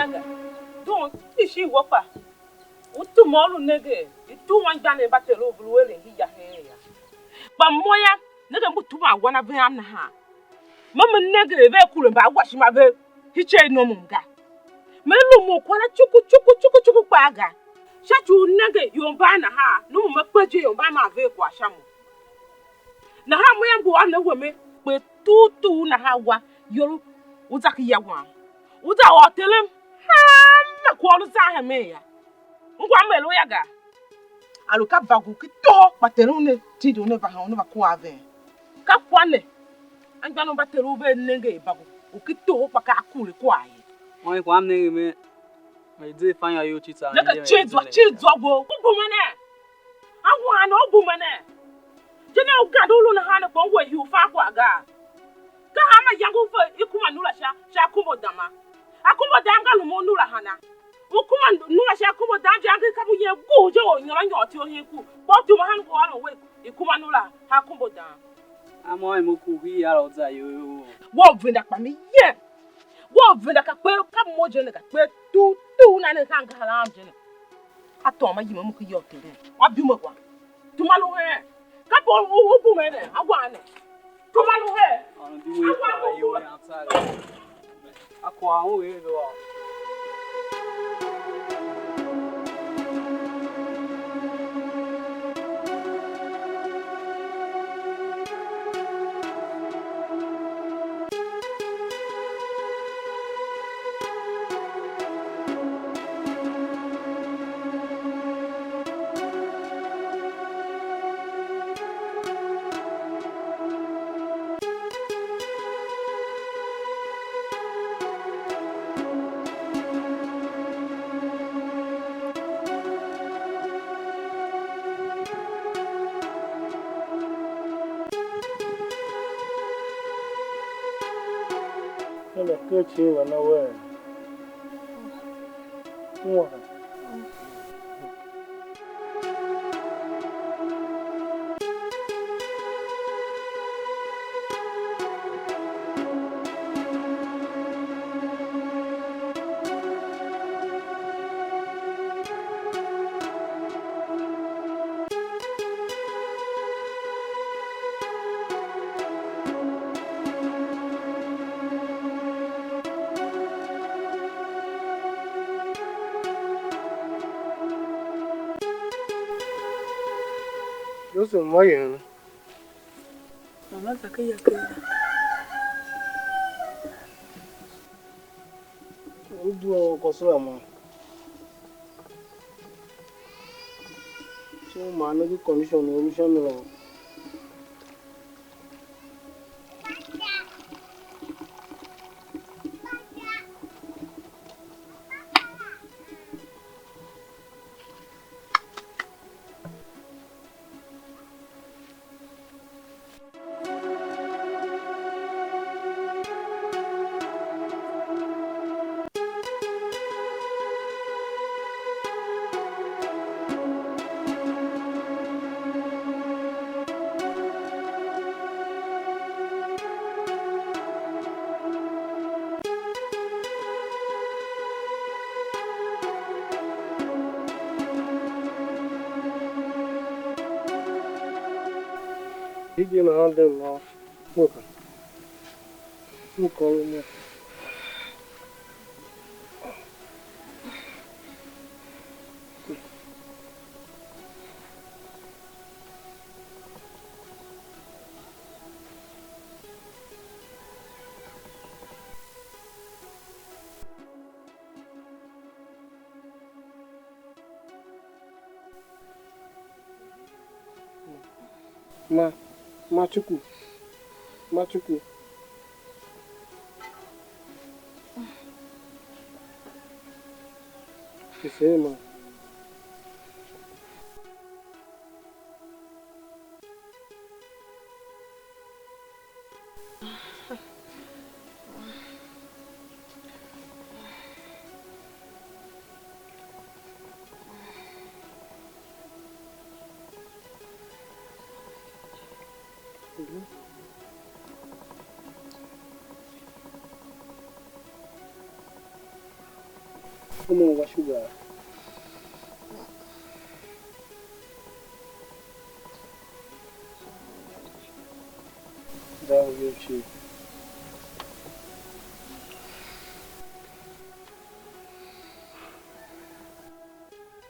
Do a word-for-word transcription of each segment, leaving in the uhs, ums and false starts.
Ga. Doo, kpishi we kpa. U tuma u lu nenge, i tuma anmgbianev mba Ter u ve lu eren hia hen ya. Kpa mo yô, nenge mbu tuman wan a ve am nahan. Me me nenge er vea kure mbaawashima ve hicee i nomom ga. Me lumun kwagh la cuku cuku cuku cuku kpaa ga. Sha ci u nenge ior mban nahan, nomom me kpe je ior mban man ver kwagh sha mo. Nahan mo yô, m ngu ôron a we me kper tugh tugh nahan wa, iyol u za ken ya wam. U za ôr terem hanma kwagh u lu zan hemen yô. Ungwa m er u ya ga. A lu ka vagu ki toho, kpa terem ne tindi u ne va hen u ne va kua a ven. Ka kwa ne, anmgbianev mba Ter u ve nenge er vagu u ki toho, kpa ka a kure kwagh ye. Wan kwagh m nenge me, me de fa iyange you cii tsa ne ka cin zwa, cin zwa go. U bume ne. A wan u bume ne. Je ne u gande u lu nahan ne kpa u we hii u fan kwagh gaa? Ka hanma iyange u ve i kuma nura sha, sha akombo dama. Akombo dam nga lumun nura hana? U kuma nura sha akombo dam je, angev ka u yen guugh je or nyôr a nyôr tyo hen ku. Kpa u tuma han ngu ôron we i kuma nura ha akombo dam. A mô imo ku hii a la u za yo. Wo venda kpa mi ye. Wo venda ka kpe, ka mo je ne ka kpe tu tu na ne ka angahar am je ne. A tôô ma yima mo ken ya u Terem. Wa bime wa. Tuma lu heen? Kape u, u, u bume ne, a wa ne. Tuma lu heen? Ônov di we kwagh you ne a tsa le. A kwagh u er lu a. Ela ker cii va na wer. Ungwa. Joseph, ma yen? Mama za ken ya ken ga. U due u kwase la ma. So u ma nenge condition u lu sha mi la. Hide nahan dem yô, mo ka, m kôr u mo. Ma, ma cuku, ma cuku. Kisema. Come on, wash your guy. That was your chief.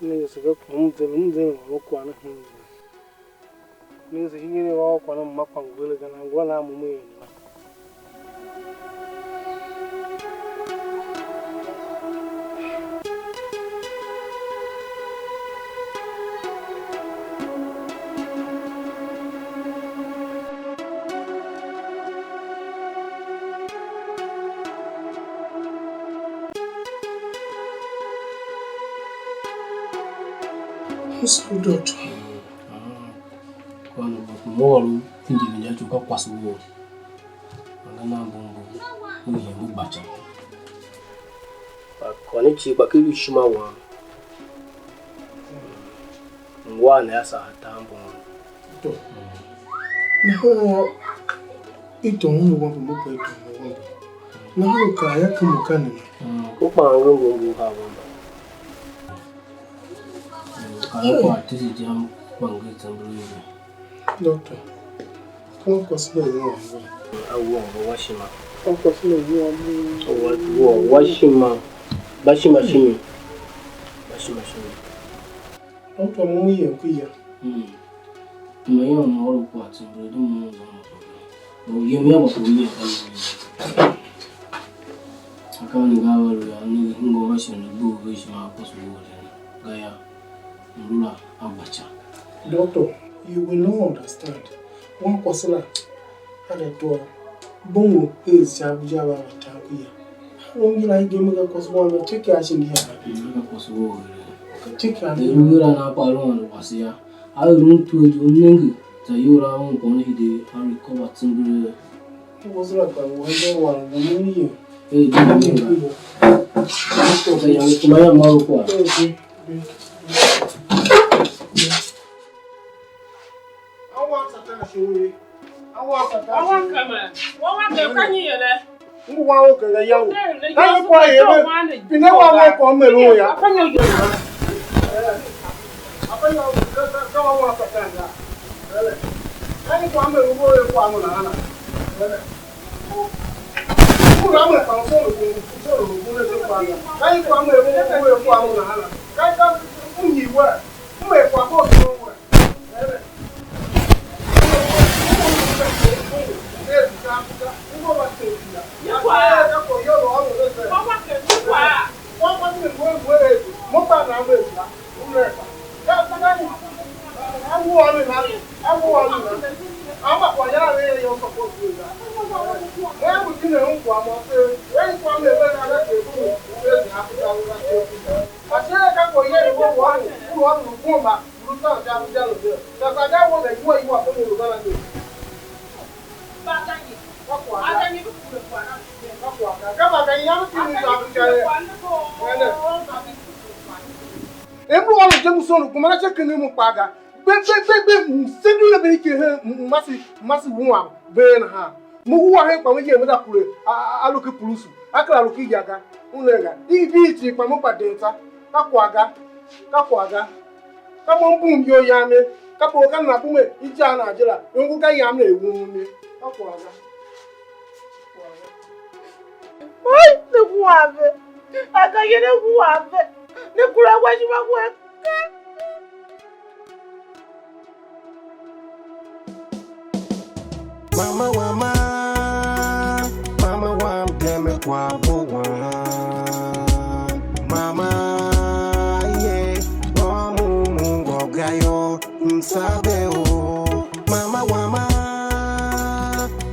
Nenge se ka kwagh m zen, m zen ôron kwagh ne hen zan. Nenge se hingir a ôr kwagh ne, m ma kwagh ngu vele ga, nan ngula nan mo m er ne la. Who's good, doctor? Kwagh ne, but mo ôr u vindi vindi a ci u ka kwase wou. Angan a mbu mbu, u hembe gbaca. Kpa kôr ne cii kpa ki lu ishima wam. Ngwa ne a saa taan mbu. Nahan i tom un wambe mo kpa i tom wambe. Nahan u kaa ya ken mo ka nena? U kpa angu ngu ngu ha wambe. Ka ne kwagh tese jam kpa ngi tsamber u yô. Doctor, ka kwase la u wam ve. A wua u wa shima. Ka kwase la u wam ve. Wa, wa, wa shima. Ba shima shimi. Ba shima shimi. Doctor, mo mo yem ku ya. Mm. Ma yam ma ôr kwagh tsamber di mo zan. Mo yem ya ma ko yem ka yem. Akaa ne nga a va lu yô, ne ngô va shon ne gbe u ve ishima a kwase u or ne. Gayô, m lu la a gbaca. Doctor, you will not understand. Wankwase la, a de tôô, bom u er sha Abuja va va tar ku ya. A lu ngila hegen me ga kwase wam yô, check a shin ya. M ga kwase wou ere. Check a. Te lu er a na kpa lu ôndo wase yô. A er un tue je, u nenge, za iyol a un kôron hide, a recover tsembelee. Wazira ka wanda wa ngumi ye. Eh, di na nyenga. Sa ya kuma ya maro kwa. Awa sata shuri. Awa sata. Wawa kama. Wawa ke kanyi yele. Ngu wa o kanga ya o. Ka ni kwa ye be. Pine wa wa kwa melo ya. Apa nyo yo. Apa nyo ka wa wa sata ya. Ka ni kwa melo wo ye kwa mo na na. Ku na me kpa msoro ku, msoro ku ne se kpa na. Ka i kwa me mo ku e kwa mo nahan. Ka ka ku nyi we. Ku me kwa mo so we. Ere. Ye kwa. Ka ko yo lo amo ne se. Kwa kwa ke kwa. Kwa kwa me we we. Mo pa na me kwa. Awu ôron a, awu ôron a, a mba kwagh yô, a ve yô, sôkor ku ga. Mo ngu tinen un kwagh môm se, ve i kwagh mer ve na, ve ter ku u, ve za ku ga, ve va ter ku ga. Ashe ka kwagh yen u ôron, u lu ôron lu gomba, lu tsan sha Abuja lu je. Sha sa ga wo ga iwua iwua ko ne lu ga na je. Ka kwagh ga. Ka kwagh ga. Ka ma ga yam ki lu za Abuja ye. Ene. Em lu ôron je, m sôn u kuma na sha kenge mo kpaa ga. Gbe, gbe, gbe, gbe, m sende u a ve ike hen, m, m mase, m mase wuan ve nahan. Mo wua hen kpa mo yem, me za kure, a, a, a lu ki purusu, a kera lu ki ya ga, u ne ga. I vi iti kpa mo kpa den tsô. Ka kwagh ga, ka kwagh ga. Ka mo m bum iyol yam ye, ka bo ka nana bum er i jar nan je la, nongo ga yam ne i wum ye. Ka kwagh ga. Oi, ne wua ve. Aka ye ne wua ve. Ne kura wa ishima we. Mama wama, mama wam, dem kwagh bo wam. Mama, yeah, mom u ngô ga yô, m sa ve o. Mama wama,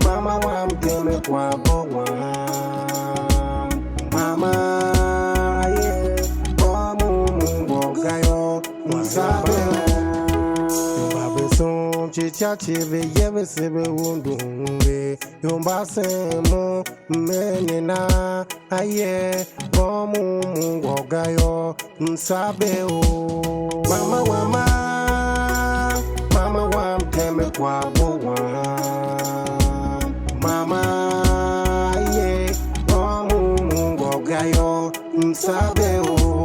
mama wam, dem kwagh bo wam. Mama, yeah, mom u ngô ga yô, m sa ve o. Yô, mba ve sum cica ci ve yevese ve undun ve. Yô, mba sen mo, m er ne na, aye, môm u m ungwa ga yô, m sa be o. Mama wama, mama wam, teme kwagh bo wam. Mama, aye, môm u m ungwa ga yô, m sa be o.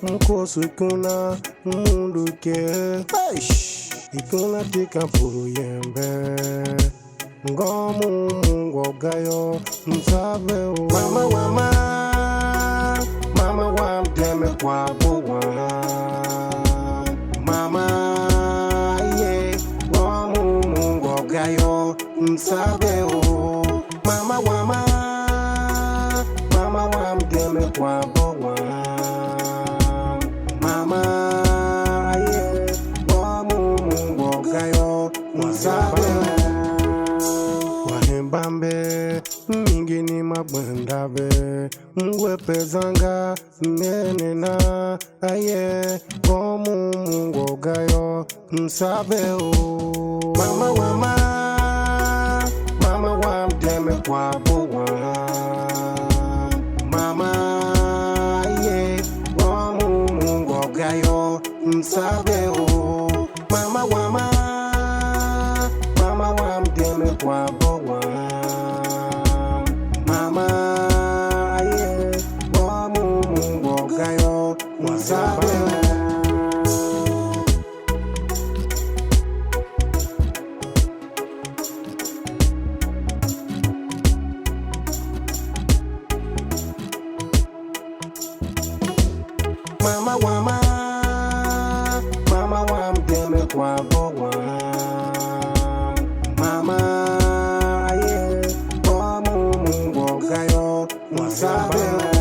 M koso ikuna, m undu ker. Eish! Ikuna tika puru yembe. Ngôm u m ungwa ga yô, m tsa ve u. Mama wama, mama wam, de me kwaghbo wam. Mama, ye, ngôm u m ungwa ga yô, m tsa ve u. Mama wama, mama wam, de me kwaghbo wam. Mama, ye, ngôm u m ungwa ga yô, m tsa ve u. Wa hemba mbe, m ingi ni ma gbenda ve, m ngu a pe zanga, m er ne na, aye, ngôm u m ungwa ga yô, m tsa ve u. Mama wama, mama wam, de me kwaghbo wam. Mama, ye, ngôm u m ungwa ga yô, m tsa ve u. Mama wama, mama wam, de me kwaghbo wam. Mama, ye, ngôm u m ungwa ga yô, m tsa ve u. Mama wama, mama wam, de me kwaghbo wam. Mama, ye, ngôm u m ungwa ga yô, m tsa ve u.